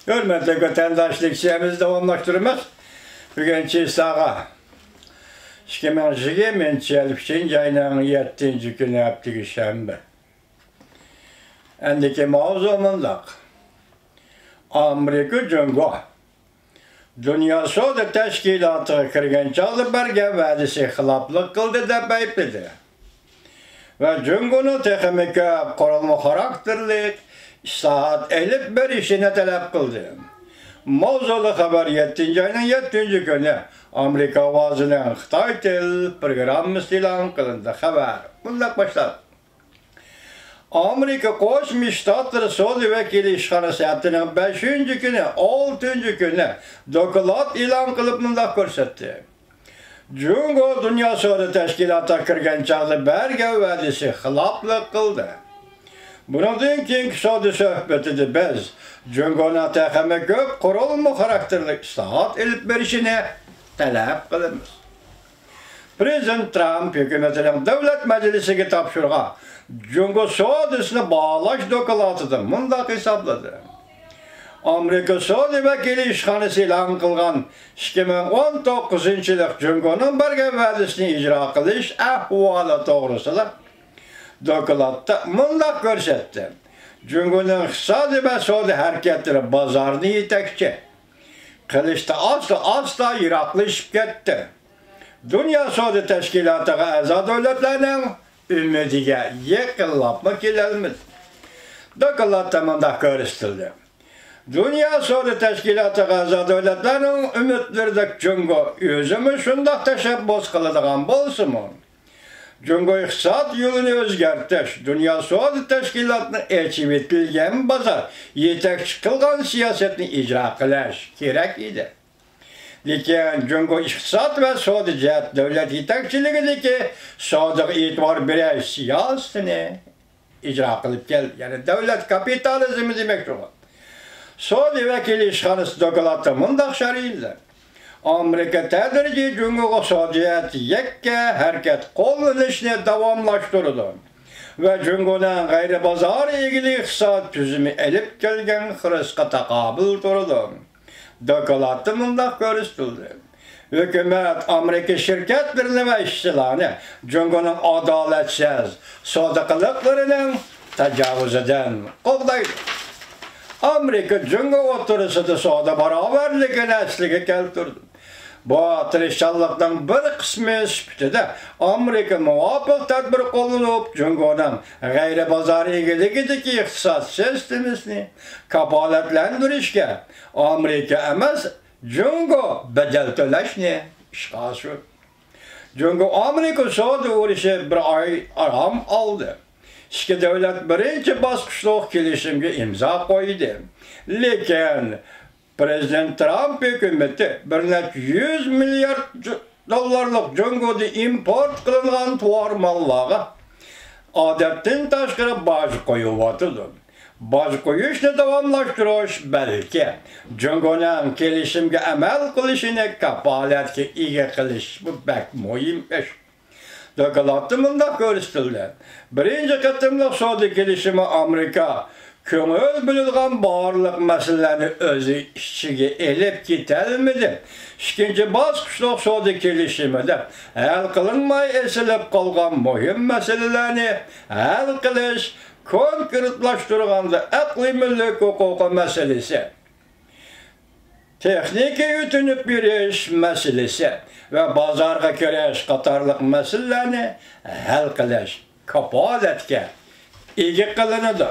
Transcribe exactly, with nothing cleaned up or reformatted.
ھۆرمەتلىك ۋەتەنداش، لېكسىيەمىزنى داۋاملاشتۇرىمىز. بۈگۈن چېسساغا، ئىككى مىڭ يىگىرمىنچى يىل ئۈچىنچى ئاينىڭ يەتتىنچى كۈنى، ھەپتىگە شەنبە. ئەندىكى ماۋزۇ مۇنداق: ئامېرىكا جۇڭگو دۇنيا سودا تەشكىلاتىغا كىرگەن چاغدا بەرگەن ۋەدىسى خىلاپلىق قىلدى دەپ ئەيىبلىدى ۋە جۇڭگونىڭ تېخىمۇ كۆپ قۇرۇلما خاراكتېرلىك ئىسلاھات ئېلىپ بېرىشىنى تەلەپ قىلدى. ماۋزۇلۇق خەۋەر يەتتىنچى ئاينىڭ يەتتىنچى كۈنى ئامېرىكا ئاۋازىنىڭ خىتاي تىل پروگراممىسىدا ئېلان قىلىندى. خەۋەر مۇنداق باشلاندى. ئامېرىكا قوشما شتاتلىرى سودا ۋەكىلى ئىشخانىسى ھەپتىنىڭ بەشىنچى كۈنى، ئالتىنچى كۈنى دوكلات ئېلان قىلىپ مۇنداق كۆرسەتتى: جۇڭگو دۇنيا سودا تەشكىلاتىغا كىرگەن چاغدا بەرگەن ۋەدىسى خىلاپلىق قىلدى. بۇنىڭدىن كېيىنكى سودا سۆھبىتىدە بىز جۇڭگونىڭ تېخىمۇ كۆپ قۇرۇلما خاراكتېرلىك ئىسلاھات ئېلىپ بېرىشىنى تەلەپ قىلىمىز. پرېزىدېنت ترامپ ھۆكۈمىتىنىڭ دۆلەت مەجلىسىگە تاپشۇرغان جۇڭگو سودىسىنى باھالاش دوكلاتىدا مۇنداق ھېسابلىدى: ئامېرىكا سودا ۋەكىلى ئىشخانىسى ئېلان قىلغان ئىككى مىڭ ئون توققۇزىنچى يىللىق جۇڭگونىڭ بەرگەن ۋەدىسىنى ئىجرا قىلىش ئەھۋالى توغرىسىدا دوكلاتتا مۇنداق كۆرسەتتى: جۇڭگونىڭ ئىقتىسادىي ۋە سودا ھەرىكەتلىرى بازارنى يېتەكچى قىلىشتا ئاستا-ئاستا يىراقلىشىپ كەتتى. دۇنيا سودا تەشكىلاتىغا ئەزا دۆلەتلەرنىڭ ئۈمىدىگە يېقىنلاپمۇ كېلەلمىدى. دوكلاتتا مۇنداق كۆرسىتىلدى: دۇنيا سودا تەشكىلاتىغا ئەزا دۆلەتلەرنىڭ ئۈمىدلىرىدەك جۇڭگو ئۆزىمۇ شۇنداق تەشەببۇس قىلىدىغان بولسىمۇ، جۇڭگو ئىقتىساد يولىنى ئۆزگەرتىش، دۇنيا سودا تەشكىلاتىنىڭ ئېچىۋېتىلگەن بازار يېتەكچى قىلغان سىياسەتنى ئىجرا قىلىش كېرەك ئىدى. لېكىن جۇڭگو ئىقتىساد ۋە سودا جەھەت دۆلەت يېتەكچىلىكىدىكى سودىغا ئېتىبار بېرىش سىياسىتىنى ئىجرا قىلىپ كەلدى. يەنى دۆلەت كاپىتالىزمى دېمەكچى بولغان. سودا ۋەكىلى ئىشخانىسى دوكلاتتا مۇنداق شەرھلىدى: ئامېرىكا تەدرىجىي جۇڭگوغا سودا جەھەتتە يەككە ھەرىكەت قوللىنىشنى داۋاملاشتۇرىدۇ ۋە جۇڭگونىڭ غەيرىي بازار ئىگىلىك ئىقتىساد تۈزۈمى ئېلىپ كەلگەن خىرىسقا تاقابىل تۇرىدۇ. دوكلاتتا مۇنداق كۆرسىتىلدى: ھۆكۈمەت ئامېرىكا شىركەتلىرىنى ۋە ئىشچىلارنى جۇڭگونىڭ ئادالەتسىز سودا قىلىقلىرىنىڭ تاجاۋۇزىدىن قوغدايدۇ. ئامېرىكا جۇڭگو ئوتتۇرىسىدا سودا باراۋەرلىكىنى ئەسلىگە كەلتۈردى. بۇ تىرىشچانلىقنىڭ بىر قىسمى سۈپىتىدە ئامېرىكا مۇۋاپىق تەدبىر قوللىنىپ، جۇڭگونىڭ غەيرىي بازار ئىگىلىكىدىكى ئىقتىساد سىستېمىسىنى كاپالەتلەندۈرۈشكە ئامېرىكا ئەمەس، جۇڭگو بەدەل تۆلەشنى ئىشقا ئاشۇردى. جۇڭگو ئامېرىكا سودا ئۇرۇشى بىر ئاي ئارام ئالدى. ئىككى دۆلەت بىرىنچى باسقۇچلۇق كېلىشىمگە ئىمزا قويدى. لېكىن پرېزىدېنت ترامپ ھۆكۈمىتى بىر نەچچە يۈز مىليارد جۇ-، دوللارلىق جۇڭگودىن ئىمپورت قىلىنغان تاۋار ماللارغا ئادەتتىن تاشقىرى باج قويۇۋاتىدۇ. باج قويۇشنى داۋاملاشتۇرۇش بەلكى جۇڭگونىڭ كېلىشىمگە ئەمەل قىلىشىنى كاپالەتكە ئىگە قىلىش، بۇ بەك مۇھىم ئىش. دوكلاتتا مۇنداق كۆرسىتىلدى: بىرىنچى قېتىملىق سودا كېلىشىمى ئامېرىكا كۆڭۈل بۆلىدىغان بارلىق مەسىلىلەرنى ئۆز ئىچىگە ئېلىپ كېتەلمىدى. ئىككىنچى باسقۇچلۇق سودا كېلىشىمىدە ھەل قىلىنماي ئېسىلىپ قالغان مۇھىم مەسىلىلەرنى ھەل قىلىش، كونكرېتلاشتۇرغاندا ئەقلىي مۈلۈك ھوقۇقى مەسىلىسى، تېخنىكا يۆتۈنۈپ بېرىش مەسىلىسى ۋە بازارغا كىرىش قاتارلىق مەسىلىلەرنى ھەل قىلىش كاپالەتكە ئىگە قىلىنىدۇ.